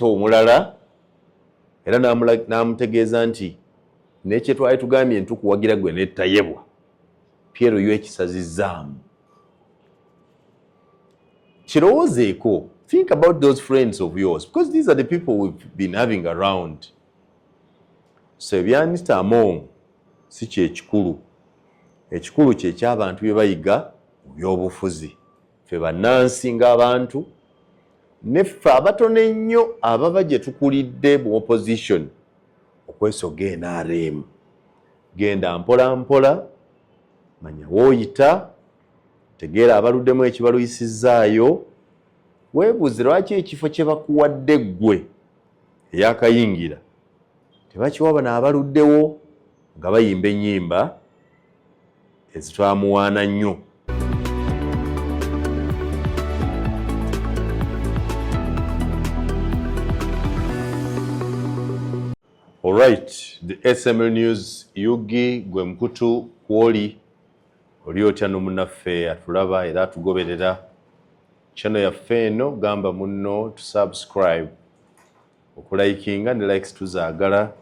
Omulala era n'amutegeeza nti nekyetwali tugambye ntukuwagira gwe nettayebwa PLU ekisazizzaamu. Kirowoozeeko, think about those friends of yours, because these are the people we've been having around. So ebya Anita Among si kyekikulu, ekikulu kyekyabantu bye bayiga mu byobufuzi. Ffe bannansi ng'abantu neffe abatono ennyo ababa gye tukulidde mu opposition okwesoga NRM, genda mpola mpola, manya wooyita, tegeera abaluddemu ekibaluyisizzaayo, weebuuze lwaki ekifo kye bakuwadde ggwe eyakayingira tebakiwa bano abaluddewo nga bayimba ennyimba ezitwamuwaana nnyo. Alright, the SML News UG gwe mukutu kwoli oli otya n'omunaffe atulaba era atugoberera channel yaffe eno, gamba munno to subscribe, okulikinga ne likes tuzaagala,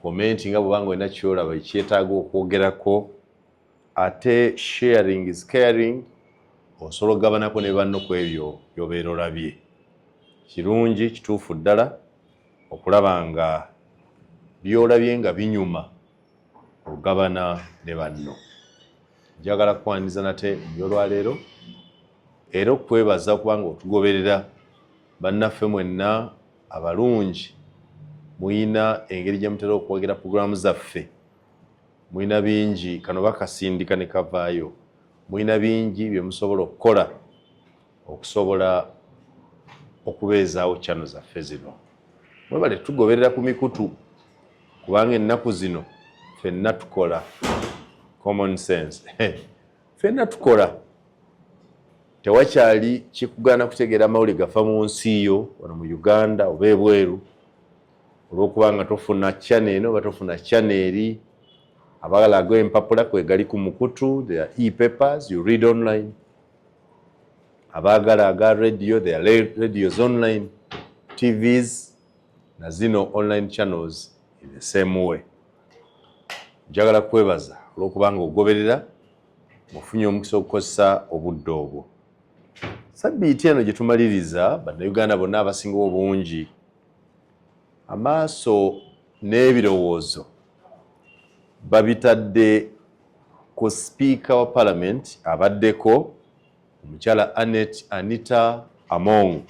comment nga bwobanga olina kyolaba ekyetaaga okwogerako, ate sharing is caring, osobola okugabanako ne banno ku ebyo by'obeera olabye. Kirungi kituufu ddala okulaba nga by'olabye nga binyuma ogabana ne banno. Njagala kukwaniriza nate mu by'olwaleero era okukwebaza okubanga otugoberera. Bannaffe mwenna abalungi muyina engeri gye mutera okuwagira puroguramu zaffe, mulina bingi kano bakasindika ne kavaayo, mulina bingi bye musobola okukola okusobola okubeezaawo channel zaffe zino. Mwebale tugoberera ku mikutu, kubanga ennaku zino ffenna tukola common sense, ffenna tukola, tewakyali kikugaana kutegeera amawulire gafa mu nsi yo wano mu Uganda oba ebweru olw'okuba nga tofuna channel eno oba tofuna channel eri. Abagala ag'empapula kwegali ku mukutu, there are e-papers you read online. Abaagala aga radio, there are radios online, TVs na zino online channels in the same way. Njagala kwebaza olw'okuba nga ogoberera, ofunye omukisa okukozesa obudde obwo. Sabbiiti eno gye tumaliriza, bannayuganda bonna abasinga obungi amaaso n'ebirowoozo babitadde ku sipiika wa parliament abaddeko, omukyala Annet Anita Among.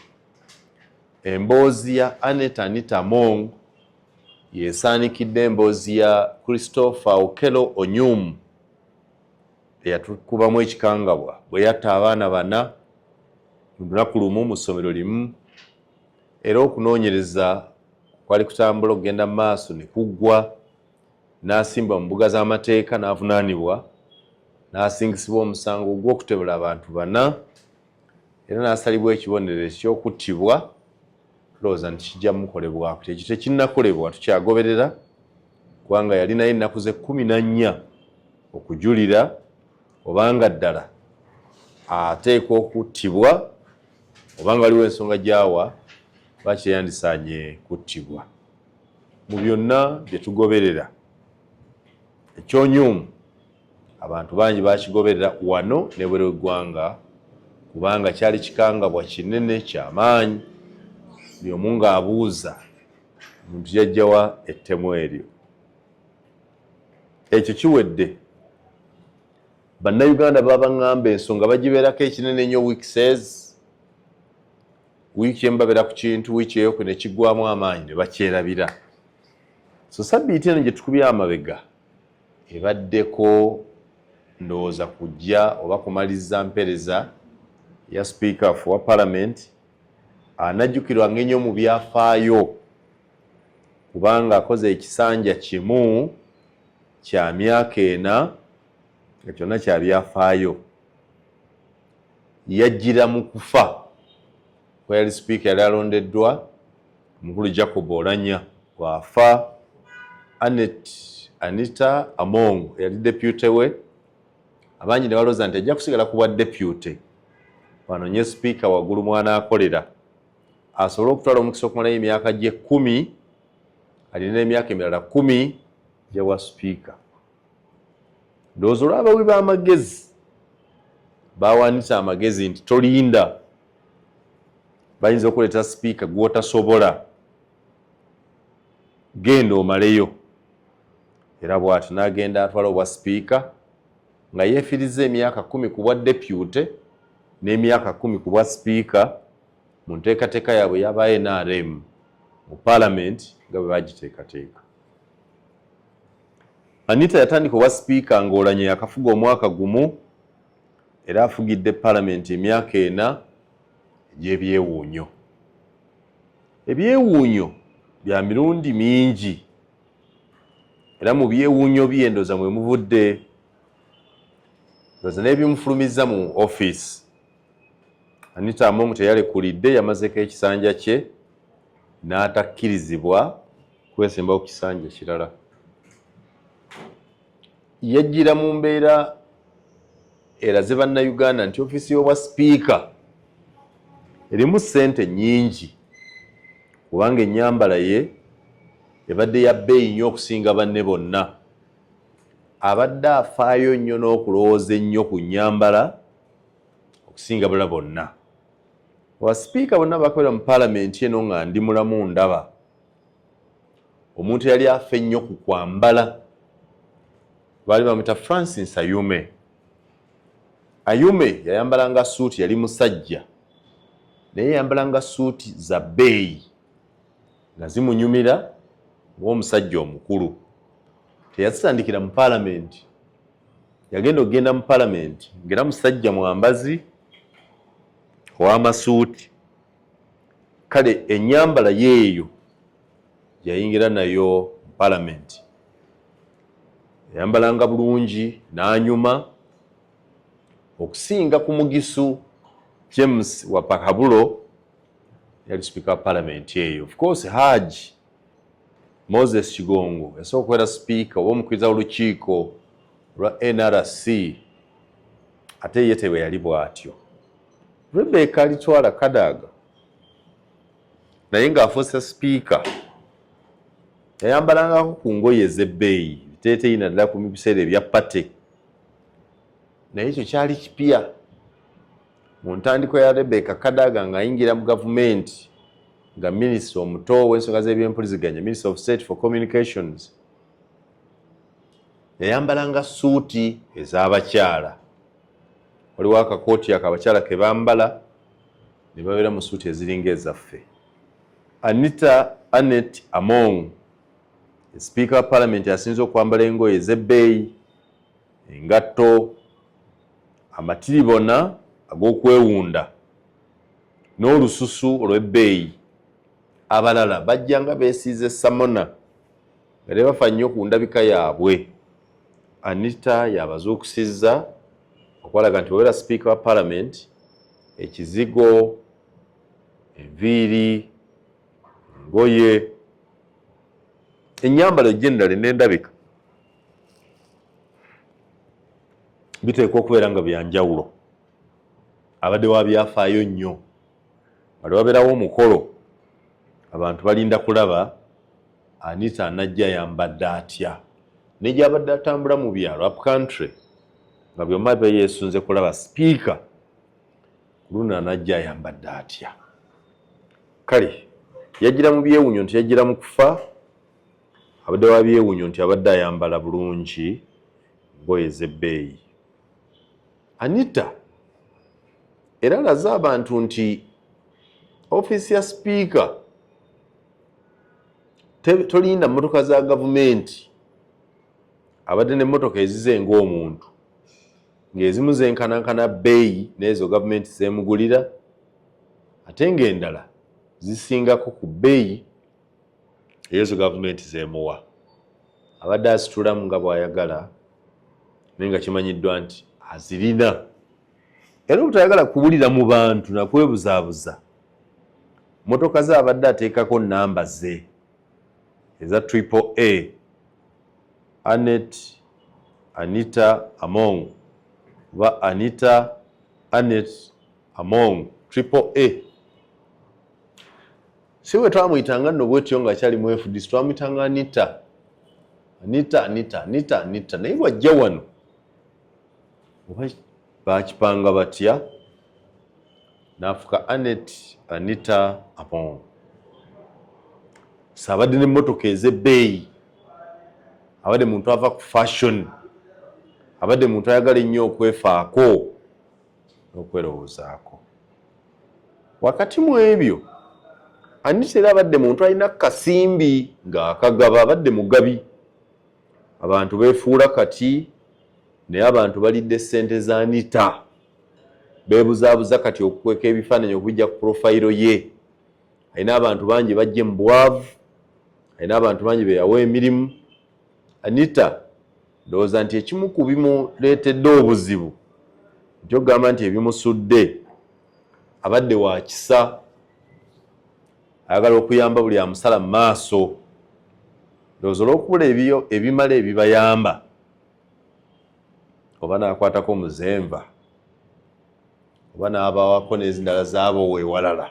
Emboozi ya Annet Anita Among yesaanikidde emboozi ya Christopher Okello Onyum eyatukubamu ekikangabwa bwe yatta abaana bana mu lunaku lumu mu ssomero limu, era okunoonyereza kwali kutambula okugenda mu maaso ne kuggwa, n'asimbwa mu mbuga z'amateeka n'avunaanibwa n'asingisibwa omusango ogw'okutebula abantu bana era n'asalibwa ekibonerezo eky'okuttibwa. Tulowooza nti kijja mukolebwako, ekyo tekinnakolebwa, tukyagoberera kubanga yalinayo ennaku ze 14 okujulira obanga ddala ateekwa okuttibwa obanga waliwo ensonga gy'awa lwaki teyandisaanye kuttibwa. Mu byonna bye tugoberera, ekyonyumu abantu bangi bakigoberera wano n'ebweru w'eggwanga kubanga kyali kikangabwa kinene kyamaanyi, buli omu ng'abuuza omuntu yajjawa ettemu eryo. Ekyo kiwedde, bannayuganda babaŋŋamba ensonga bagibeerako ekinene nnyo weekses, wiiki emu babeera ku kintu, wiiki eyokwe ne kiggwamu amaanyi ne bakyerabira. So sabbiiti eno gye tukubye amabega ebaddeko ndowooza kujja oba kumaliza mpereza ya sipiika wa parliament anajjukirwanga ennyo mu byafaayo kubanga akoze ekisanja kimu kya myaka 4 nga kyonna kya byafaayo. Yajjira mu kufa kwa yali sipiika yali alondeddwa omukulu Jacob Oulanyah, bw'afa Annet Anita Among eyali deputy we, abangi ne balowooza nti ajja kusigala ku bwa deputy banoonye sipiika waggulu mwanaakolera. Asobole okutwala omukisa okumalayo emyaka gye 10, alina emyaka emirala 10 gyawa sipiika. Ndowooza olw'abawi b'amagezi bawanise amagezi nti tolinda, bayinza okuleeta sipiika gw'otasobola, genda omaleyo. Era bw'atyo n'agenda atwala obwa sipiika nga yeefiriza emyaka 10 ku bwa deputy n'emyaka 10 ku bwa sipiika mu nteekateeka yaabwe y'aba NRM mu paalamenti nga bwe bagiteekateeka. Anita yatandika obwa sipiika ng'Olanya yakafuga omwaka gumu, era afugidde paalamenti emyaka 4 egy'ebyewuunyo. Ebyewuunyo bya mirundi mingi, era mu byewuunyo bye ndowooza mwe muvudde ndowooza n'ebimufulumizza mu ofiisi. Anita Among teyalekulidde, yamazeeko ekisanja kye n'atakkirizibwa kwesimbawo ku kisanja kirala. Yajjira mu mbeera eraze Bannayuganda nti ofiisi y'obwa sipiika erimu ssente nnyingi, kubanga ennyambala ye ebadde ya bbeeyi nnyo okusinga banne bonna. Abadde afaayo nnyo n'okulowooza ennyo ku nnyambala okusinga bala bonna. Oba sipiika bonna bakolera mu paalamenti eno nga ndi mulamu, ndaba omuntu eyali afa ennyo ku kwambala baali bamuyita Francis Ayume. Ayume yayambalanga suuti, yali musajja naye yayambalanga suuti za bbeeyi nga zimunyumira ng'omusajja omukulu. Teyazitandikira mu paalamenti, yagenda okugenda mu paalamenti ng'era musajja mwambazi ow'amasuuti. Kale ennyambala yeeyo yayingira nayo mu paalamenti, yayambalanga bulungi n'anyuma okusinga ku Mugisu James Wapakabulo yali sipiika wa paalamenti eyo. Of course Haji Moses Kigongo yasooka okubeera sipiika oba omukubiriza w'olukiiko lwa NRC, ate ye tebwe yali bw'atyo. Rebecca Alitwala Kadaga naye ng'afuuse sipiika yayambalangako ku ngoye ez'ebbeeyi, biteeteeyi naddala ku biseera ebya pate, naye ekyo kyali kipya. Mu ntandikwa ya Rebecca Kadaga ng'ayingira mu gavumenti nga minisita omuto w'ensonga z'ebyempuliziganya, Minister of State for Communications, yayambalanga suuti ez'abakyala. Waliwo akakooti ako abakyala ke bambala ne babeera mu suuti eziringa ezaffe. Anita Annet Among, sipiika wa paalamenti asinze okwambala engoye ez'ebbeeyi, engatto, amatiribona ag'okwewunda n'olususu olw'ebbeeyi. Abalala bajja nga beesiize samona nga tebafa nnyo ku ndabika yaabwe. Anita yabazuukusizza okwalaga nti bw'obeera sipiika wa paalamenti, ekizigo, enviiri, engoye, ennyambala generally n'endabika biteekwa okubeera nga byanjawulo. Abadde wa byafaayo nnyo. Wali wabeerawo omukolo, abantu balinda kulaba Anita anajja ayambadde atya, ne gy'abadde atambula mu byalo up country nga byonna beyeesunze kulaba sipiika luno anajja ayambadde atya. Kale yajjira mu byewuunyo nti yajjira mu kufa, abadde wa byewuunyo nti abadde ayambala bulungi ngoye ez'ebbeeyi. Anita era alaze abantu nti ofiisi ya sipiika tolinda mmotoka za gavumenti, abadde n'emmotoka ezize ng'omuntu, ng'ezimu zenkanankana bbeeyi n'ezo gavumenti zeemugulira, ate ng'endala zisingako ku bbeeyi ezo gavumenti zeemuwa. Abadde azitulamu nga bw'ayagala, naye nga kimanyiddwa nti azirina, era obutayagala kubulira mu bantu nakwebuzaabuza, mmotoka ze abadde ateekako namba ze eza triple A, Annet Anita Among oba Anita Annet Among, triple A. Si bwe twamuyitanga nno bwetyo nga akyali mu FDC, twamuyitanga Anita, Anita, Anita, Anita, Anita, naye bw'ajja wano oba bakipanga batya n'afuka Annet Anita Among. Saabadde n'emmotoka ez'ebbeeyi, abadde muntu ava ku fashion, abadde muntu ayagala ennyo okwefaako n'okwerowoozaako. Wakati mu ebyo, Anita era abadde muntu alina kasimbi ng'akagaba, abadde mugabi. Abantu beefuula kati, naye abantu balidde ssente za Anita, beebuzaabuza kati okukweka ebifaananyi okujja ku profile ye. Alina abantu bangi bajje mu bwavu, alina abantu bangi be yawa emirimu. Anita ndowooza nti ekimu ku bimuleetedde obuzibu nti okugamba nti ebimusudde, abadde wa kisa, ayagala okuyamba buli amusala mu maaso. Ndowooza olw'okubula ebyo ebimala ebibayamba, oba n'akwatako muzenva, oba n'abawako n'ezindala zaabowa ewalala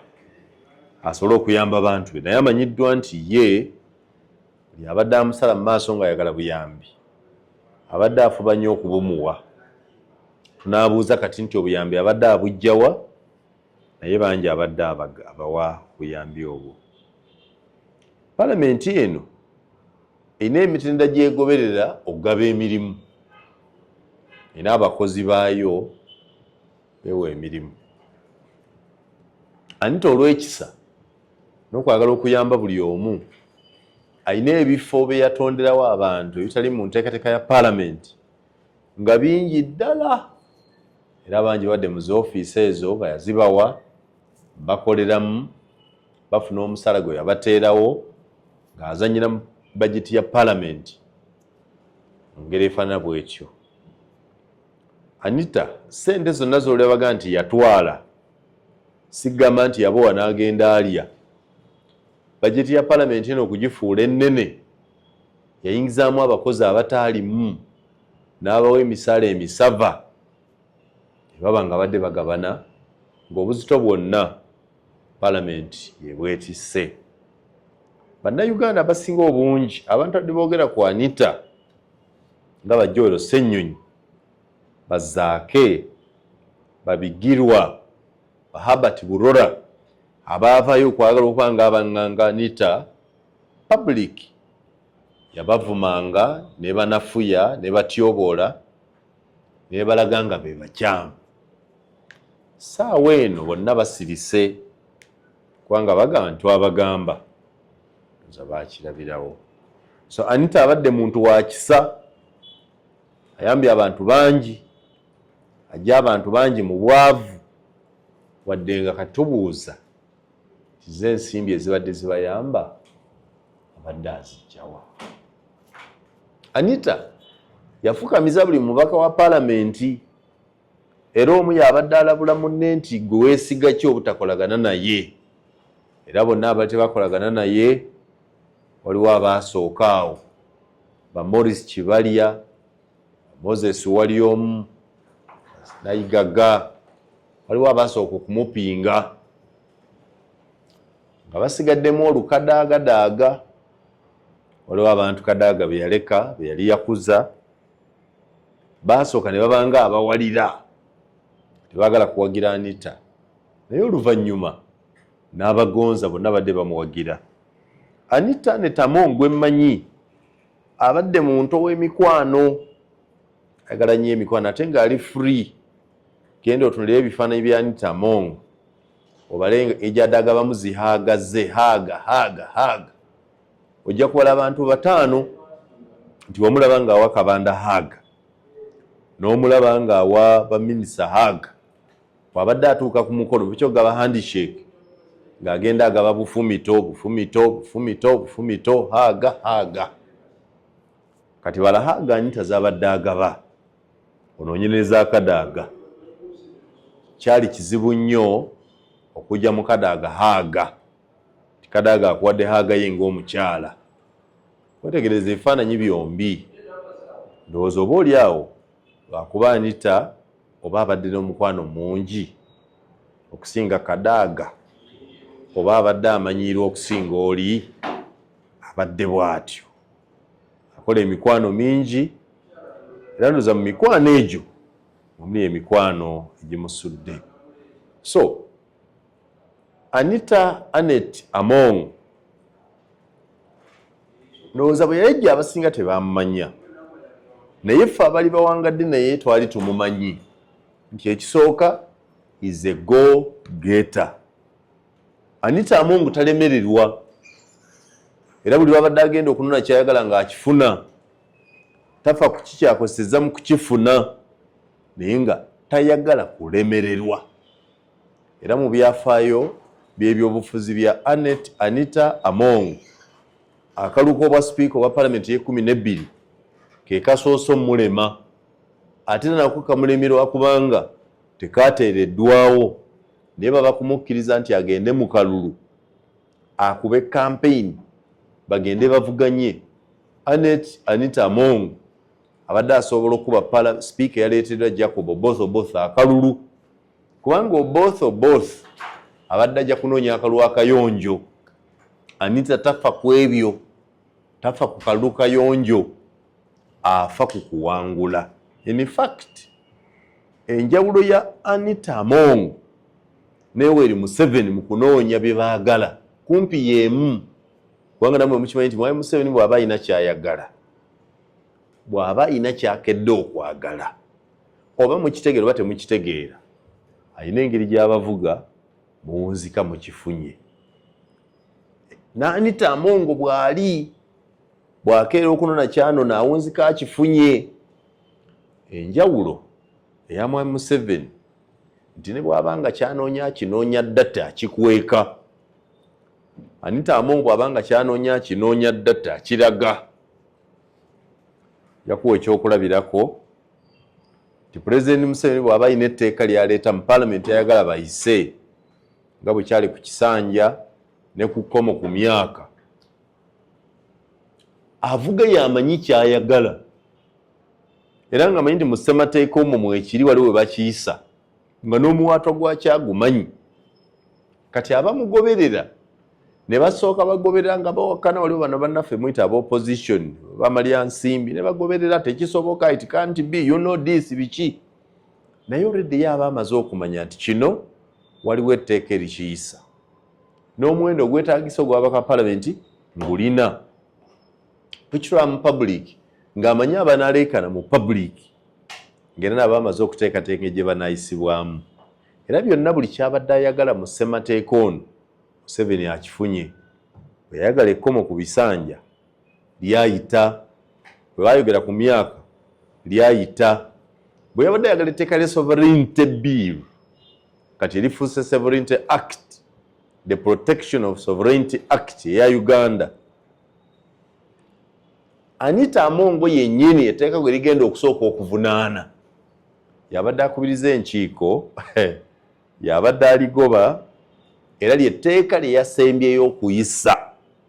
asobole okuyamba abantu be. Naye amanyiddwa nti ye buli abadde amusala mu maaso ng'ayagala buyambi, abadde afuba nnyo okubumuwa. Tunaabuuza kati nti obuyambi abadde abuggyawa? Naye bangi abadde abawa obuyambi obwo. Palamenti eno erina emitendera gyegoberera okugaba emirimu, erina abakozi baayo beewa emirimu. Anita olw'ekisa n'okwagala okuyamba buli omu, alina ebifo bye yatonderawo abantu ebitali mu nteekateeka ya palamenti nga bingi ddala, era bangi badde mu zi ofiisi ezo nga yazibawa, bakoleramu, bafuna omusaala gwe yabateerawo ng'azannyira mu bajeti ya palamenti mu ngeri efaanana bw'etyo. Anita ssente zonna z'olabaga nti yatwala, sigamba nti yabowa n'agenda alya. Bajeti ya palamenti eno okugifuula ennene, yayingizaamu abakozi abataalimu n'abawa emisaala emisava, ne baba nga badde bagabana ng'obuzito bwonna palamenti yebwetisse. Bannayuganda abasinga obungi abantu adde boogera ku Anita nga ba Joel Ssennyonyi, Bazaake, Babigirwa, ba Herbert Burora, abaavaayo okwagala okuba nga abanganga Anita public, yabavumanga ne banafuya ne batyoboola ne balaga nga be bakyamu. Saawa eno bonna basirise kubanga bagamba nti twabagamba, nza bakirabirawo. So Anita abadde muntu wa kisa, ayambye abantu bangi, ajja abantu bangi mu bwavu, wadde nga katubuuza kize ensimbi ezibadde zibayamba abadde azijjawa. Anita yafukamiza buli mubaka wa palamenti, era omu yabadde alabula munne nti gwe weesiga ki obutakolagana naye, era bonna abali tebakolagana naye. Waliwo abaasooka awo, ba Maurice Kibalya, Moses Walyomu, Nayigaga, waliwo abaasooka okumupinga nga basigaddemu olukadaagadaaga. Waliwo abantu Kadaaga be yaleka, be yali yakuza, baasooka ne babanga abawalira, tebaagala kuwagira Anita, naye oluvannyuma n'abagonza bonna badde bamuwagira. Anita ne Tamong gwe mmanyi abadde muntu ow'emikwano, ayagala nnyo emikwano ate ng'ali free. Genda otunulire ebifaananyi bya Anita Among, obale egyadagabamu zihaaga ze haaga haaga haaga, ojja kubala abantu bataano nti wamulaba ng'awa Kabanda haaga, n'omulaba ng'awa baminisita haaga. Bw'abadde atuuka ku mukolo bukyogaba handshake, ng'agenda agaba bufumito bufumito bufumito bufumito, haaga haaga. Kati bala haaga Anita z'abadde agaba, onoonyereza Kadaaga. Kyali kizibu nnyo okujja mu Kadaaga haaga, Kadaaga akuwadde haaga ye ng'omukyala. Wetegereza ebifaananyi byombi, ndowooza oba oli awo lwakuba Anita oba abadde n'omukwano mungi okusinga Kadaaga. Oba abadde amanyiirwa okusinga oli abadde bw'atyo, akola emikwano mingi, era ndowooza mu mikwano egyo omuli emikwano egimusudde. So Anita Anet Among, ndowooza bwe yayejja abasinga tebamumanya, naye ffe abali bawangadde naye twali tumumanyi nti ekisooka is a go getter. Anita Among talemererwa, era buli lwabadde agenda okunona kyayagala ng'akifuna, tafa ku kikyakozeseza mu kukifuna, naye nga tayagala kulemererwa. Era mu byafaayo by'ebyobufuzi bya Anet Anita Among, akalulu k'obwa sipiika obwa palamenti y'e12 ke kasoose omulema, ate nako kamulemerwa kubanga tekateereddwawo, naye baba kumukkiriza nti agende mu kalulu akube campaign bagende bavuganye. Anet Anita Among abadde asobola okuba sipiika eyaleeteddwa Jacob Oboth Oboth akalulu, kubanga Oboth Oboth abadde ajja kunoonya akalulu akayonjo. Anita tafa ku ebyo, tafa ku kalulu kayonjo, afa ku kuwangula. In fact, enjawulo ya Anita Among ne Yoweri Museveni mu kunoonya bye baagala kumpi y'emu, kubanga namwe mukimanyi nti Mwami Museveni bw'aba alina kyayagala, bw'aba alina kyakedde okwagala, oba mukitegeera oba temukitegeera, alina engeri gy'abavuga muwunzika mukifunye. N'Anita Among bw'ali bw'akeera okunona kyanona, awunzika akifunye. Enjawulo eya Mwami Museveni nti ne bw'aba nga kyanoonya akinoonya data, akikweka. Anita Among bw'aba nga kyanoonya akinoonya data, akiraga. Yakuwa ekyokulabirako nti Pulezidenti Museveni bw'aba alina etteeka lyaleeta mu paalamenti ayagala bayise, nga bwe kyali ku kisanja ne ku kkomo ku myaka, avuga yamanyi kyayagala, era nga amanyi nti mu ssemateeka omwo mwekiri, waliwo we bakiyisa nga n'omuwaatwa gwakyagumanyi. Kati abamugoberera ne basooka bagoberera nga bawakana, waliwo bano bannaffe muyita aba opposition bamalya nsimbi, ne bagoberera tekisoboka, it can't be, you know this, biki, naye already ye aba amaze okumanya nti kino waliwo etteeka erikiyisa n'omuwendo ogwetagisa ogwabaka palamenti ngulina. Tukitwala mu public ng'amanyi abanaleekana mu public, ng'era nabo amaze okuteekateeka gye banaayisibwamu. Era byonna buli kyabadde ayagala mu ssemateeka ono Museveni akifunye. Bwe yayagala ekkomo ku bisanja lyayita, bwe baayogera ku myaka lyayita, bwe yabadde ayagala etteeka lya Sovereignty Bill, kati erifuuse Sovereignty Act, the Protection of Sovereignty Act eya Uganda, Anita Among yennyini etteeka gwe ligenda okusooka okuvunaana yabadde akubiriza enkiiko, yabadde aligoba, era lyetteeka lye yasembyeyo okuyisa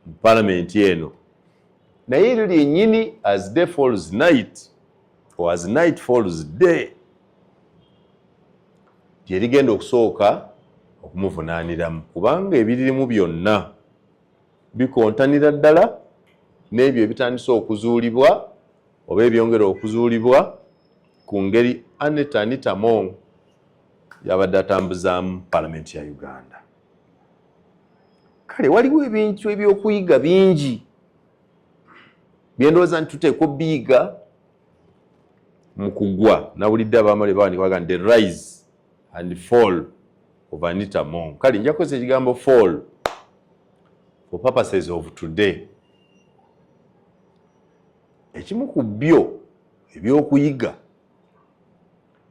mu palamenti eno. Naye eryo lyennyini, as day falls night or as night falls day, lyerigenda okusooka okumuvunaaniramu, kubanga ebiririmu byonna bikontanira ddala n'ebyo ebitandise okuzuulibwa oba ebyongera okuzuulibwa ku ngeri Anita Anita Among yabadde atambuzaamu palamenti ya Uganda. Kale waliwo ebintu ebyokuyiga bingi byendowooza nti tuteekwa obiyiga mu kugwa. Nawulidde abamale bawandiika the rise and fall of Anita Among. Kale nja kukozesa ekigambo fall for purposes of today. Ekimu ku byo ebyokuyiga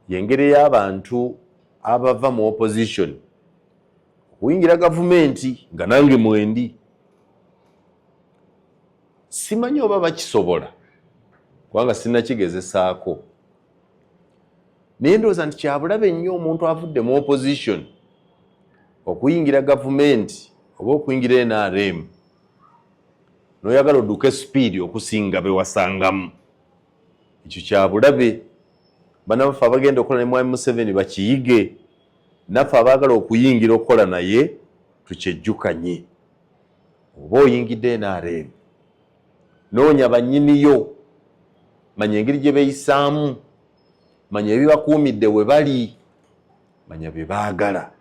yengeri y'abantu abava mu opposition okuyingira gavumenti, nga nange mwendi. Simanyi oba bakisobola kubanga sinnakigezesaako, naye ndowooza nti kyabulabe nnyo omuntu avudde mu opposition okuyingira gavumenti oba okuyingira NRM n'oyagala odduke speed okusinga be wasangamu. Ekyo kyabulabe. Bannabaffe abagenda okukola ne Mwami Museveni bakiyige, naffe abaagala okuyingira okukola naye. Tukyejjukanye, oba oyingidde NRM, noonya bannyiniyo, manya engeri gye beeyisaamu, manya ebibakuumidde we bali, manya bye baagala.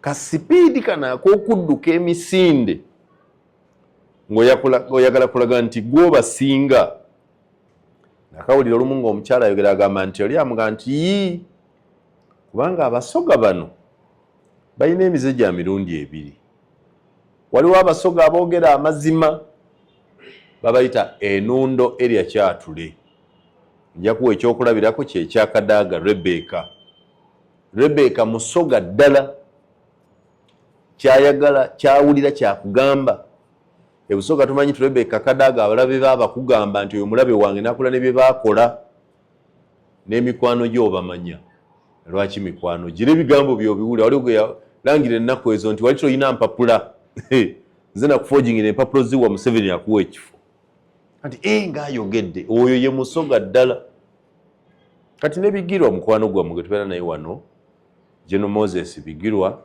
Ka speed kano ak'okudduka emisinde ng'oyagala kulaga nti gwobasinga. Nakawulira olumu ng'omukyala ayogera, agamba nti oli amuga nti yii, kubanga Abasoga bano balina emize gya mirundi ebiri. Waliwo Abasoga aboogera amazima, babayita enundo erya kyatule. Nja kuwa ekyokulabirako kyekyakadaaga Rebeka. Rebeka Musoga ddala, kyayagala kyawulira kyakugamba. Ebusoga tumanyi nti Rebeka Kadaaga abalabe ba bakugamba nti oyo mulabe wange, nakola ne bye bakola n'emikwano gye obamanya. Lwaki mikwano gira ebigambo byobiwulira? Waliwo gwe langira ennaku ezo nti wali toyina mpapula, nze nakuforgingira empapula ziwa Museveni akuwa ekifo. Kati e ngaayogedde oyo ye Musoga ddala. Kati ne Bigirwa, mukwano gwammwe gwe tubeera naye wano, General Moses Bigirwa,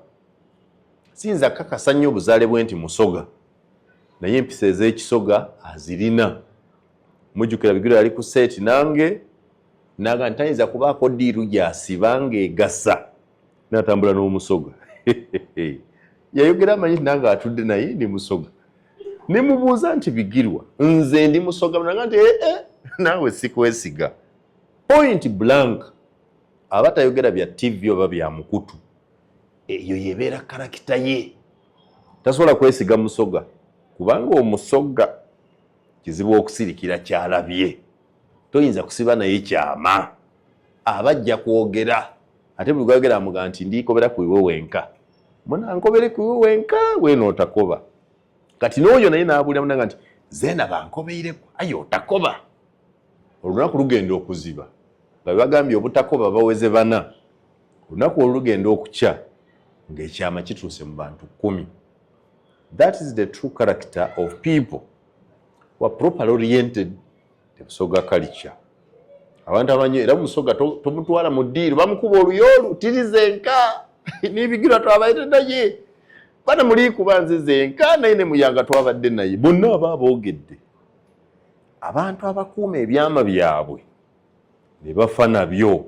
siyinza kakasa nnyo obuzaale bwe nti Musoga, naye empisa ez'ekisoga azirina. Mujjukira Bigirwa yali ku set nange, naga nti tayinza kubaako deal gyasiba ng'egasa natambula n'Omusoga. Yayogera amanyi nti nange atudde naye ndi Musoga. Nemubuuza nti, "Bigirwa, nze ndi Musoga?" Naga nti, "Ee, eh, naawe sikwesiga." Point blank, aba tayogera bya TV oba bya mukutu, eyo yebeera character ye. Tasobola kwesiga Musoga kubanga Omusoga kizibu okusirikira kyalabye. Toyinza kusiba naye kyama, aba ajja kwogera. Ate buli gwayogera amuga nti, "Ndikobera ku iwe wenka, munankobere ku iwe wenka weenootakoba." Kati n'oyo naye n'abuulira munanga nti, "Zeena bankobeireku, aye otakoba." Olunaku lugenda okuziba nga bebagambye obutakoba baweze bana. Olunaku olugenda okukya ng'ekyama kituuse mu bantu 10. That is the true character of people who are properly oriented the Busoga culture. Abantu amanyi era Musoga tomutwala mu ddiiru, bamukuba oluyoolu tirizenka n'ebigirwa twabaire naye bana mulikuba nze zenka naye ne Muyanga twabadde naye, bonna aba boogedde. Abantu abakuuma ebyama byabwe ne bafa nabyo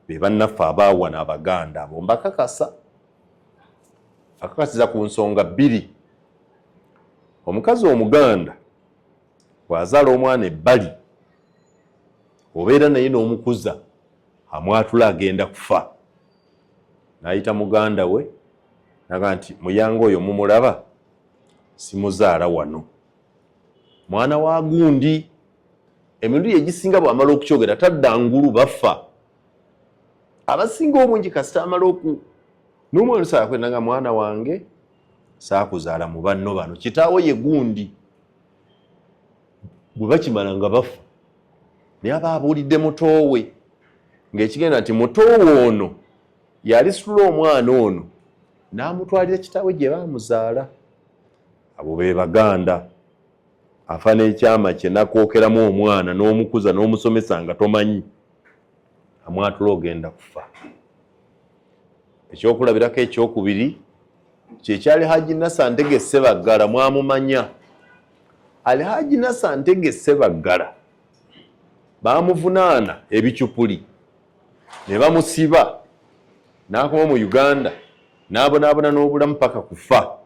be bannaffe abaawana Abaganda. Abo mbakakasa, akakasiza ku nsonga bbiri. Omukazi Omuganda bw'azaala omwana ebbali, obeera naye n'omukuza, amwatula agenda kufa, n'ayita muganda we naga nti, "Muyanga oyo mumulaba, simuzaala wano, mwana wa gundi." Emirundi egisinga bw'amala okukyogera tadda ngulu, bafa abasinga obungi. Kasita amala oku n'omwana osaakwenda nga, "Mwana wange, saakuzaala mu banno bano, kitaawo ye gundi." Bwe bakimala nga bafa. Naye aba abuulidde mutoowe, ng'ekigenda nti mutoowe ono yalisitula omwana ono n'amutwalira kitaawe gye baamuzaala. Abo be Baganda. Afa n'ekyama kye, nakwokeramu omwana n'omukuza n'omusomesa nga tomanyi, amwatula ogenda kufa. Ekyokulabirako ekyokubiri kyekyali Haji Nasa Ntege Sebaggala. Mwamumanya Alhaji Nasa Ntege Sebaggala, bamuvunaana ebicupuli ne bamusiba, n'akoma mu Uganda n'abonaabona n'obulamu paka kufa.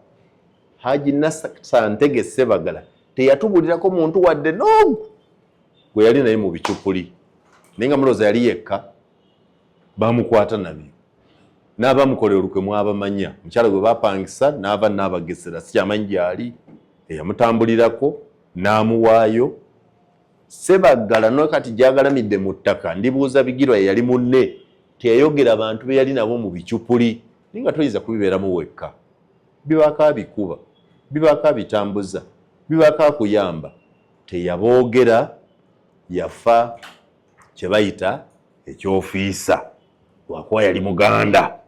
Haji Nasa Ntege Sebaggala teyatubulirako muntu wadde n'ogu gwe yali naye mu bicupuli, naye nga mulowooza yali yekka? Bamukwata nabyo n'abamukola olukwe mwabamanya. Mukyala gwe bapangisa n'ava n'abagesera, sikyamanyi gyali, eyamutambulirako n'amuwaayo Sebaggala. No kati gyagalamidde mu ttaka, ndibuuza Bigirwa yeyali munne, teyayogera bantu be yali nabo mu bicupuli? Naye nga toyinza kubibeeramu wekka, bibaako abikuba, bibaako abitambuza, bibaako akuyamba. Teyaboogera, yafa kye bayita ekyofiisa, lwakuba yali Muganda.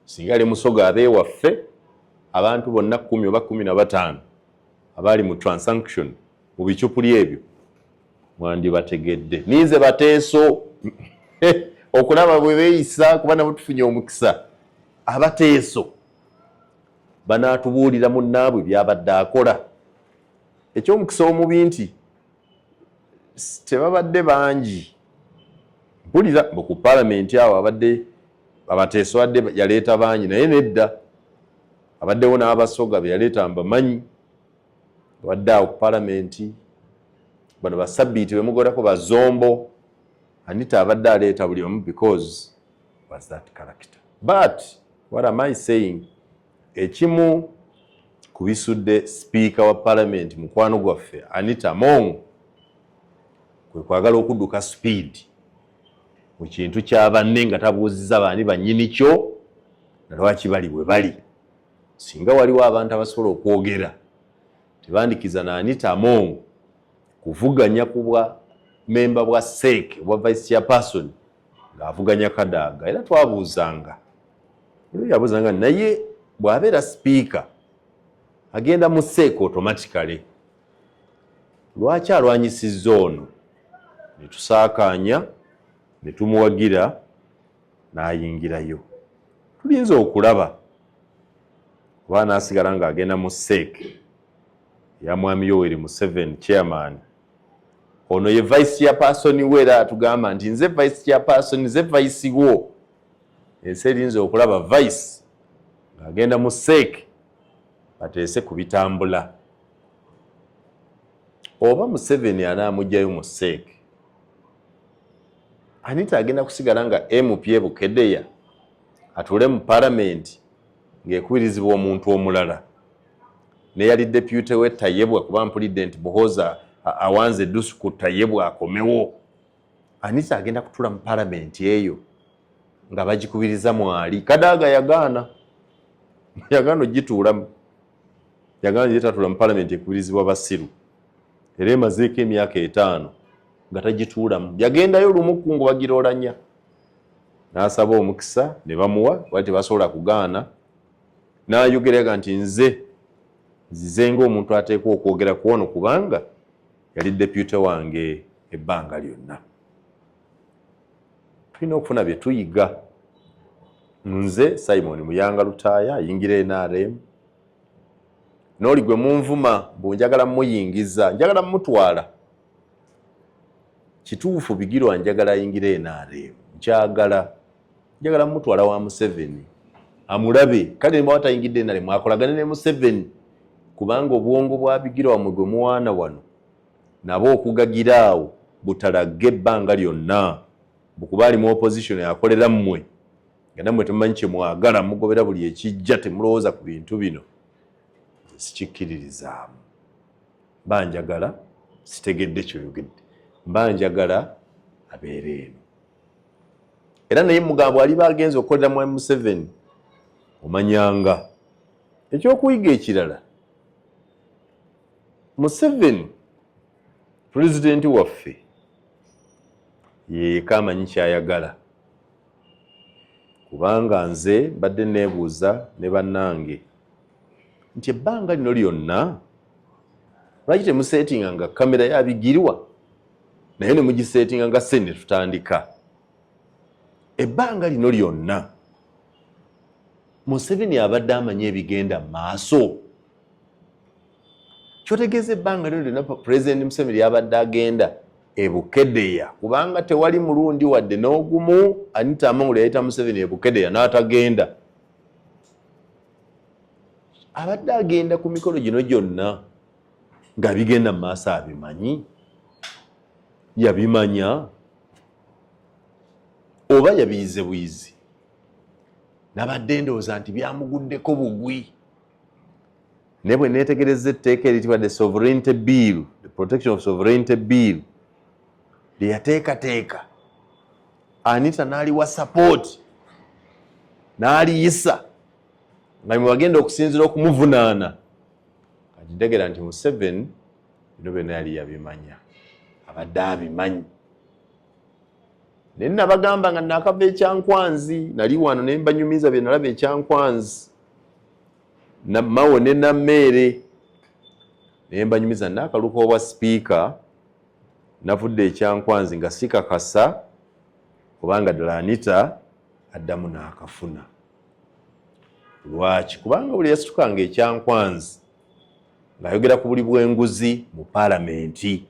Singa yali Musoga, abeewaffe abantu bonna 10 oba 15 abaali mu transaction mu bicupuli ebyo mwandibategedde. Ninze Bateeso okulaba bwe beeyisa, kuba nabo tufunye omukisa. Abateeso Banaatubuulira munnaabwe byabadde akola. Ekyomukisa omubi nti tebabadde bangi. Mpulira mbu ku palamenti awo abadde abateeso adde yaleeta bangi, naye nedda, abaddewo n'Abasoga be yaleeta mbamanyi. Abadde awo ku palamenti bano basabbiiti bemugolako bazombo. Anita abadde aleeta buli omu because was that character. But what am I saying? Ekimu ku bisudde sipiika wa palamenti mukwano gwaffe Anita Among kwe kwagala okudduka speed mu kintu kya banne nga tabuuziza baani bannyini kyo na lwaki bali bwe bali. Singa waliwo abantu abasobola okwogera, tebandikiza na Anita Among kuvuganya ku bwa memba bwa CEC, obwa vice chairperson, ng'avuganya Kadaga. Era twabuuzanga, yabuuzanga, naye bw'abeera sipiika agenda mu CEC automatically, lwaki alwanyisizza ono? Ne tusaakaanya ne tumuwagira n'ayingirayo. Tulinza okulaba oba anaasigala ng'agenda mu CEC ya Mwami Yoweri Museveni chairman. Ono ye vice chairperson we, era atugamba nti nze vice chairperson, nze vice wo. Ensi erinza okulaba vice ng'agenda mu CEC bateese ku bitambula, oba Museveni anaamugjayo mu CEC. Anita agenda kusigala nga MP e Bukedeya, atuule mu palamenti ng'ekubirizibwa omuntu omulala neyali deputy we Tayebwa, kuba mpulidde nti Muhoozi awanze eddusu ku Tayebwa akomewo. Anita agenda kutuula mu palamenti eyo nga bagikubiriza mwali? Kadaga yagaana, yagaana ogituulamu, yagaana gyetatula mu palamenti ekubirizibwa basiru, era emazeeko emyaka 5 nga tagituulamu. Yagendayo lumu kungu bagiroolanya n'asaba omukisa ne bamuwa, wali tebasobola kugaana. N'ayogeraga nti nze nzize ng'omuntu ateekwa okwogera ku ono kubanga yali deputy wange ebbanga lyonna. Tulina okufuna bye tuyiga. Nze Simon Muyanga Lutaaya ayingira NRM, n'oli gwe munvuma mbu njagala muyingiza, njagala mutwala. Kituufu, Bigirwa njagala ayingira NRM, nkyagala, njagala mutwala wa Museveni amulabe. Kale ne tayingidde NRM, akolagane ne Museveni, kubanga obwongo bwa Bigirwa wamwe gwe muwaana wano nabo okugagira awo butalagge ebbanga lyonna bukuba ali mu opposition akolera mmwe, nga nammwe temumanyi kye mwagala, mugobera buli ekijja, temulowooza ku bintu bino. Sikikkiririzaamu. Mba njagala, sitegedde kyoyogedde, mba njagala abeere eno. Era naye mugambo aliba agenza okukolera mu Museveni. Omanyanga ekyokuyiga ekirala, Museveni pulezidenti waffe yeyeka amanyi kyayagala, kubanga nze mbadde neebuuza ne bannange nti ebbanga lino lyonna lwaki temuseetinga nga kamera yabigirwa, naye ne mugiseetinga nga sente tutandika? Ebbanga lino lyonna Museveni abadde amanyi ebigenda mu maaso. Kyotegeeza ebbanga lino lyonna Pulezidenti Museveni lyabadde agenda ebukedeya, kubanga tewali mulundi wadde n'ogumu Anita Among yayita Museveni ebukedeya n'atagenda. Abadde agenda ku mikolo gino gyonna nga bigenda mu maaso abimanyi, yabimanya oba yabiyize buyizi? Nabadde ndowooza nti byamuguddeko bugwi, naye bwe neetegereza etteeka eritibwa the Sovereignty Bill, the Protection of Sovereignty Bill, lye yateekateeka Anita n'aliwa support n'aliyisa nga mwe bagenda okusinziira okumuvunaana, kati ntegeera nti Museveni bino byonna yali yabimanya, abadde abimanyi. Naye nabagamba nga nakava ekyankwanzi, nali wano ne mbanyumiza bye nalaba ekyankwanzi mawo ne nammeere, naye mbanyumiza naakaluka obwa sipiika. Navudde ekyankwanzi nga sikakasa kubanga ddala Anita addamu n'akafuna. Lwaki? Kubanga buli yasitukanga ekyankwanzi ng'ayogera ku buli bw'enguzi mu paalamenti,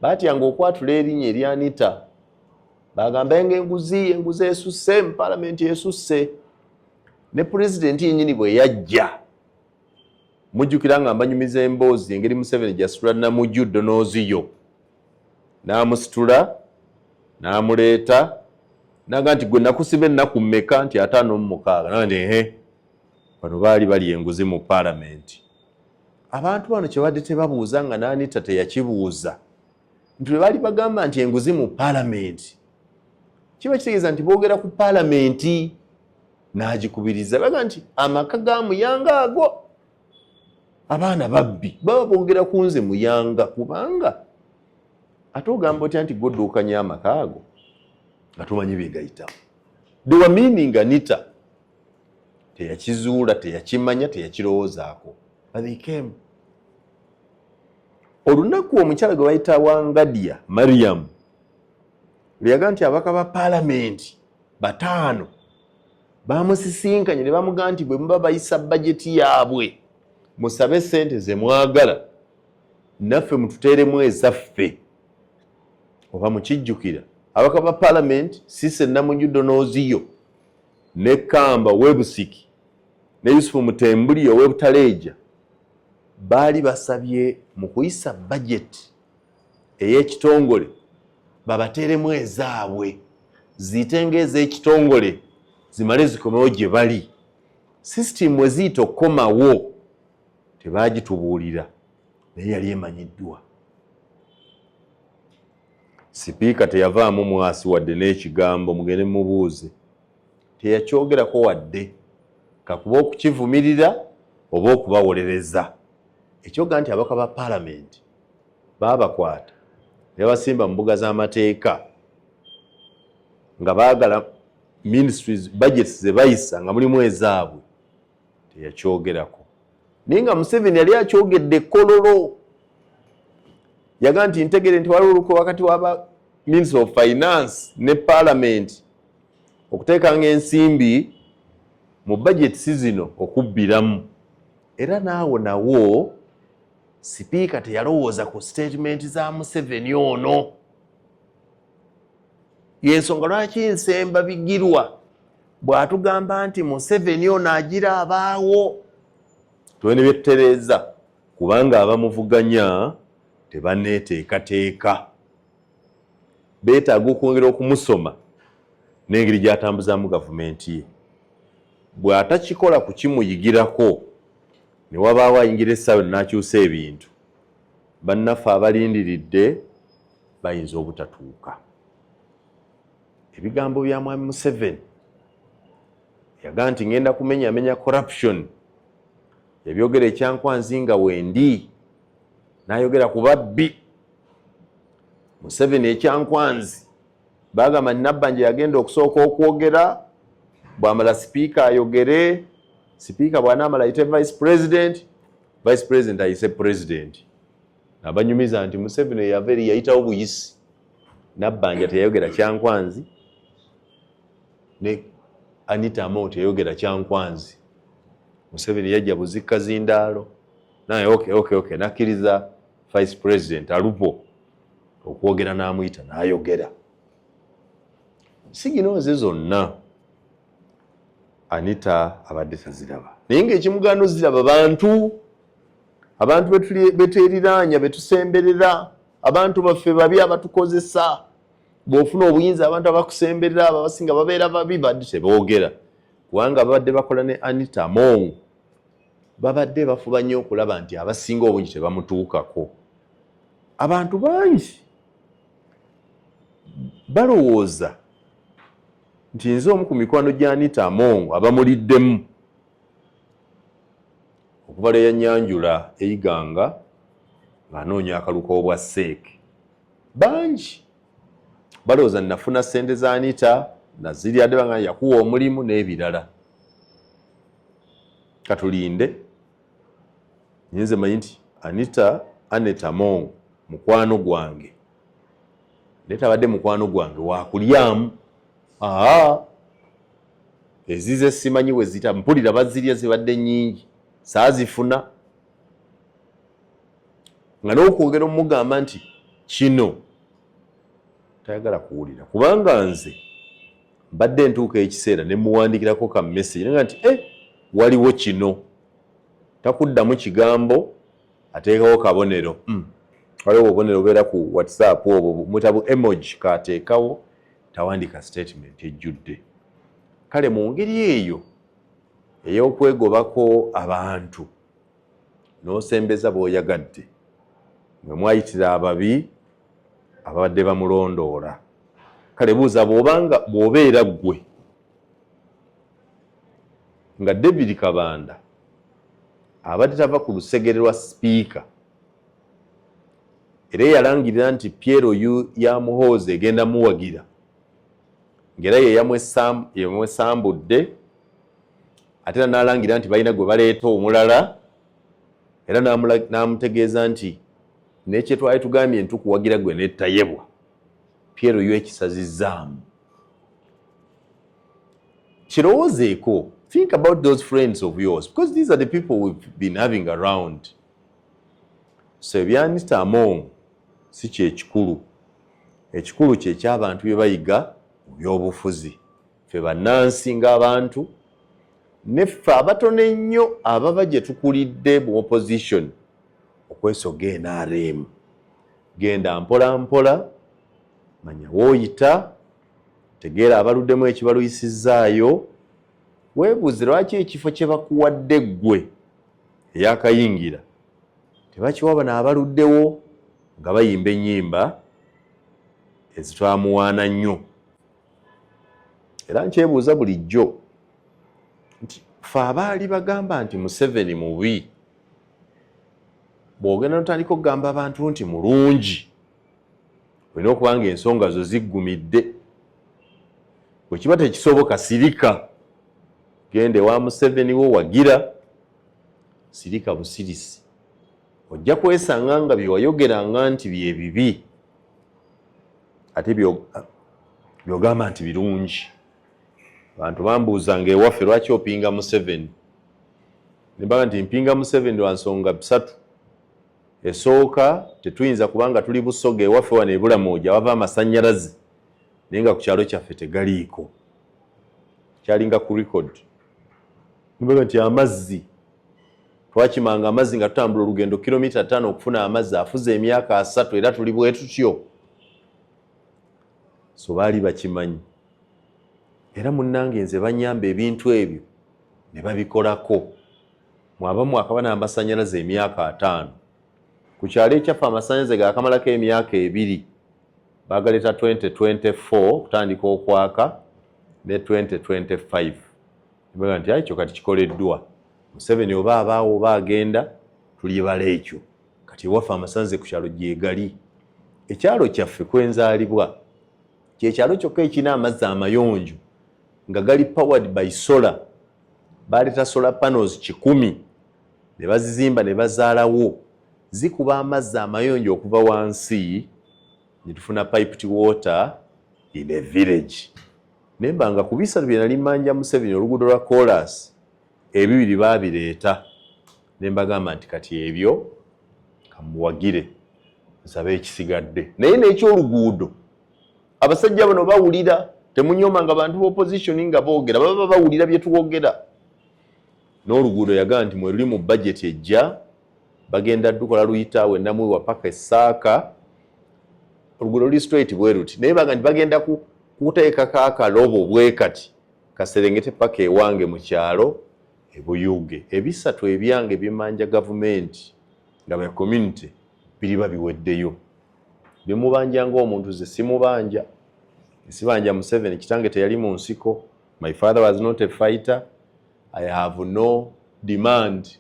baatyanga okwatula erinnya erya Anita, bagamba nga enguzi, enguzi esusse mu paalamenti, esusse. Ne pulezidenti yennyini bwe yajja, mujjukira nga mbanyumiza emboozi engeri Museveni gyasitula Namujju Donoziyo, n'amusitula n'amuleeta naga nti, "Gwe nakusiba ennaku mmeka?" Nti, "56." Naga nti, "Ehe, bano baali bali enguzi mu paalamenti." Abantu bano kyebadde tebabuuza, nga n'Anita teyakibuuza, nti bwe baali bagamba nti enguzi mu paalamenti, kiba kitegeeza nti boogera ku paalamenti. N'agikubiriza baga nti amaka ga Muyanga ago abaana babbi, baba boogera ku nze Muyanga, kubanga ate ogamba otya nti godduukanya amaka ago nga tumanyi byegayitamu? They were meaning Anita. Teyakizuula, teyakimanya, teyakirowoozaako, but they came. Olunaku omukyala gwe bayita Wangadya Mariam lweyaga nti abaka ba paalamenti bataano bamusisinkanye ne bamugamba nti bwe muba bayisa bajeti yaabwe, musabe sente ze mwagala, naffe mututeeremu ezaffe. Oba mukijjukira, abaka ba paalamenti Cissy Namujju Donoziyo ne Kamba Webusiki ne Yusufu Mutembuli ow'Ebutaleeja baali basabye mu kuyisa bajeti ey'ekitongole babateeremu ezaabwe, ziyite ng'ez'ekitongole, zimale zikomewo gye bali. Sisitimu we ziyita okukomawo tebaagitubuulira, naye yali emanyiddwa. Sipiika teyavaamu mwasi wadde n'ekigambo. Mugende mubuuze, teyakyogerako wadde kakuba okukivumirira oba okubawolereza. Ekyoga nti abaka ba paalamenti baabakwata ne babasimba mu mbuga z'amateeka nga baagala ministries budgets ze bayisa nga mulimu ezaabwe, teyakyogerako. Naye nga Museveni yali akyogedde ekkololo, yaga nti ntegere nti waliwo olukwe wakati waba Minister of Finance ne parliament okuteekanga ensimbi mu budgets zino okubbiramu. Era naawo nawo sipiika teyalowooza ku statement za Museveni ono. Yensonga lwaki nsemba Bigirwa bw'atugamba nti Museveni ono agira abaawo tube ne byetutereeza, kubanga abamuvuganya tebaneeteekateeka, beetaaga okwongera okumusoma n'engeri gy'atambuzaamu gavumenti ye. Bw'atakikola kukimuyigirako, ne wabaawo ayingira essaawa n'akyusa ebintu, bannaffe abalindiridde bayinza obutatuuka. Ebigambo bya mwami Museveni yagaa nti ngenda kumenyamenya corruption, yabyogera ekyankwanzi nga wendi n'ayogera ku babbi. Museveni ekyankwanzi bagamba Nabbanja yagenda okusooka okwogera, bwamala sipiika ayogere, sipiika bw'anaamala ayite vice president, vice president ayise president. Abanyumiza nti Museveni yava eri yayitawo buyisi. Nabbanja teyayogera kyankwanzi, ne Anita Among teyayogera kyankwanzi. Museveni yajja buzikka zindaalo naye okay, nakkiriza vice president Alupo okwogera, n'amuyita n'ayogera. Signals zonna Anita abadde taziraba, naye ng'ekimugaano ziraba bantu, abantu betweriraanya, betusemberera, abantu baffe babi abatukozesa. Bw'ofuna obuyinza, abantu abakusemberera abo abasinga babeera babi. Badde teboogera kubanga babadde bakola ne Anita Among, babadde bafuba nnyo okulaba nti abasinga obungi tebamutuukako. Abantu bangi balowooza nti nze omu ku mikwano gya Anita Among abamuliddemu okuva lwe yanyanjula Eiganga ng'anoonya akaluka obwa seeke. Bangi balowooza nafuna ssente za Anita nazirya, banga yakuwa omulimu n'ebirala. Katulinde. Nyinze manyi nti Anita Anet Among mukwano gwange, naye tabadde mukwano gwange wakulyamu. Aa, Ezize simanyi we zita, mpulira bazirya, zibadde nnyingi, saazifuna. Nga n'okwogera omugamba nti kino tayagala kuwulira, kubanga nze mbadde ntuuka ekiseera ne muwandikirako ka message nga nti waliwo kino, takuddamu kigambo, ateekawo kabonero. Waliwo obubonero bubeera ku WhatsApp, obwo mutabu emoji, kateekawo, tawandika statement ejjudde. Kale mu ngeri eyo ey'okwegobako abantu n'osembeza bw'oyagadde, mwe mwayitira ababi ababadde bamulondoola. Kale buuza, bw'obanga bw'obeera ggwe nga David Kabanda abadde tava ku lusegere lwa sipiika, era eyalangirira nti PLU ya Muhoozi egenda muwagira, ng'era ye yamwesambudde, ate era n'alangira nti balina gwe baleeta omulala, era n'amutegeeza nti nekyetwali tugambye ntukuwagira gwe nettayebwa, PLU ekisazizzaamu. Kirowoozeeko. Think about those friends of yours, because these are the people we've been having around. So ebya Anita Among si kyekikulu, ekikulu kyekyabantu bye bayiga mu byobufuzi. Ffe bannansi ng'abantu, neffe abatono ennyo ababa gye tukulidde mu opposition okwesoga NRM, genda mpola mpola, manya wooyita, tegeera abaluddemu ekibaluyisizzaayo, weebuuze lwaki ekifo kye bakuwadde ggwe eyakayingira tebakiwa bano abaluddewo nga bayimba ennyimba ezitwamuwaana nnyo. Era nkyebuuza bulijjo nti fe abaali bagamba nti Museveni mubi, bw'ogenda notandika okugamba abantu nti mulungi, olina okuba nga ensonga zo ziggumidde. Bwe kiba tekisoboka, sirika, genda ewa Museveni wo wagira, sirika busirisi. Ojja kwesanga nga byewayogeranga nti byebibi ate byogamba nti birungi. Abantu bambuuzanga ewaffe, "Lwaki opinga Museveni?" Nembaga nti mpinga Museveni lwa nsonga bisatu. Esooka, tetuyinza kubanga tuli Busoga, ewaffe wano ebulamoja wava amasannyalaze, naye nga ku kyalo kyaffe tegaliiko, kyalinga ku record. Nembaga nti amazzi, twakimanga amazzi nga tutambula olugendo kilomita 5 okufuna amazzi. Afuze emyaka 30 era tuli bwe tutyo. So baali bakimanyi, era munnange nze banyamba ebintu ebyo ne babikolako. Mwabamu akaba n'amasannyalaze emyaka 50. Ku kyalo ekyaffe amasannyalaze gakamalako emyaka 2, bagaleeta 2024 okutandika okwaka ne 2025. Baga nti ekyo kati kikoleddwa Museveni, oba abaawo oba agenda, tulibala ekyo. Kati ewaffe amasannyalaze ku kyalo gyegali. Ekyalo kyaffe kwenzaalibwa kyekyalo kyokka ekirina amazzi amayonjo nga gali powered by solar. Baleeta solar panels 100 ne bazizimba ne bazaalawo, zikuba amazzi amayonjo okuva wansi ne tufuna piped water in a village. Naye mbanga ku bisatu bye nali mmanja Museveni, oluguudo lwa kolas, ebibiri baabireeta, ne mbagamba nti kati ebyo kamuwagire, nsabe ekisigadde. Naye n'ekyoluguudo, abasajja bano bawulira. Temunyomanga bantu b'opposition nga boogera, baba bawulira bye tuwogera. N'oluguudo yagamba nti mwe luli mu budget ejja, bagenda dukola, luyitaawo enamuwa paka Essaaka. Oluguudo luli straight bwe luti, naye baga nti bagenda kuteekako akalobo bwe kati kaserengete paka ewange mu kyalo ebuyuge. Ebisatu ebyange bimanja gavumenti nga ba community biriba biweddeyo. Bimubanja ng'omuntu, ze simubanja, sibanja Museveni. Kitange teyali mu nsiko, my father was not a fighter. I have no demand,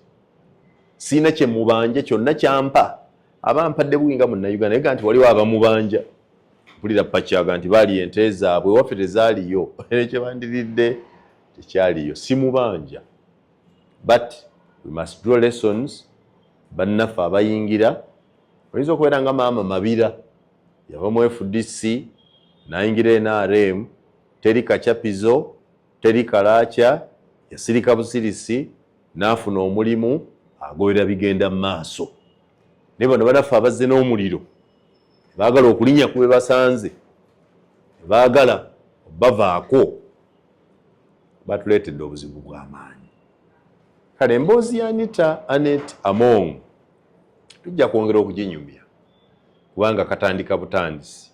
siina kyemubanja kyonna. Kyampa aba mpadde buwi nga munnayuganda. Naye ga nti waliwo abamubanja, mpulira pakyaga nti baali ente zaabwe, waffe tezaaliyo, ekyebandiridde tekyaliyo. Simubanja, but we must draw lessons. Bannaffe abayingira, oyinza okubeera nga maama Mabira, yava mu FDC nayingira NRM, teri kacapizo. Teri kalaakya, yasirika busirisi n'afuna omulimu, agoberera bigenda mu maaso. Naye bano banaffe abazze n'omuliro, baagala okulinnya ku be basanze, baagala bavaako, batuleetedde obuzibu bw'amaanyi. Kale emboozi ya Anita Anet Among tujja kwongera okuginyumya kubanga katandika butandisi.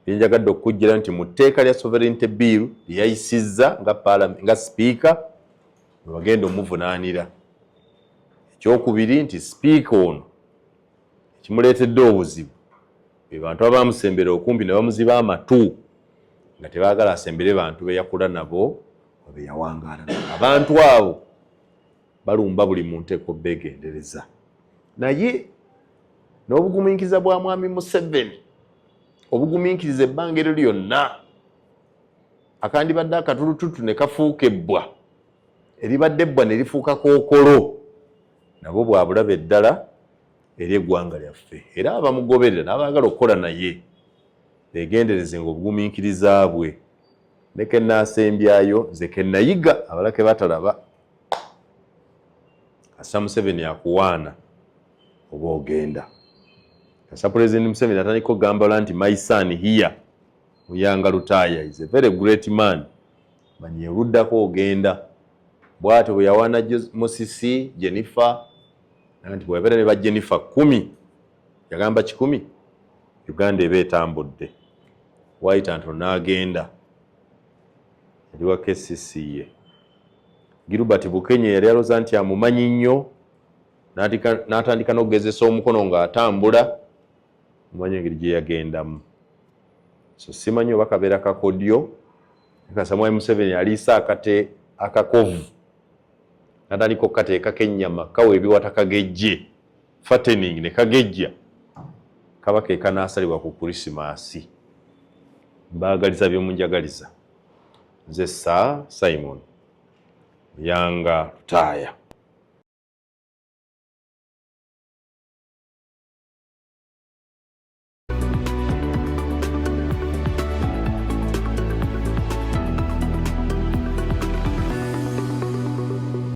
Byenjagadde okukujjira nti mu tteeka lya Sovereignty Bill lyeyayisizza nga parliament, nga sipiika, webagenda omuvunaanira. Ekyokubiri nti sipiika ono ekimuleetedde obuzibu be bantu abamusembera okumpi ne bamuziba amatu nga tebaagala asembere bantu be yakula nabo, be yawangaala nabo. Abantu abo balumba buli muntu, ekobeegendereza. Naye n'obugumiikiriza bwa Mwami Museveni, obugumiikiriza ebbanga eryo lyonna, akandibadde akatulututu ne kafuuka ebbwa, eribadde ebbwa ne lifuuka kookolo, nabwo bwa bulabe ddala eri eggwanga lyaffe. Era abamugoberera n'abaagala okukola naye beegendereze nga obugumiikiriza bwe. Ne kenaasembyayo, nze kenayiga abalala ke batalaba, asa Museveni akuwaana oba ogenda. Asa President Museveni atandika okugamba nti, "My son here, Muyanga Lutaaya, is a very great man," manye oluddako ogenda. Bw'atyo bwe yawaana Musisi Jennifer nti bweyabeera ne ba Jennifer 10, yagamba 100, Uganda eba etambudde. Waayita ntono n'agenda. Yali wa KCCA. Gilbert Bukenya yali alowooza nti amumanyi nnyo, n'atandika n'okugezesa omukono ng'atambula, mumanyi engeri gye yagendamu. So simanyi oba kabeera kakodyo. Kasamwai Museveni aliisa akate akakovu, n'atandika okukateekako ennyama, kawa ebiwata, kagejje, fattening ne kagejja, kaba ke kanaasalibwa ku Krisimaasi. Mbaagaliza byemunjagaliza. Nze Sir Simon Muyanga Lutaaya.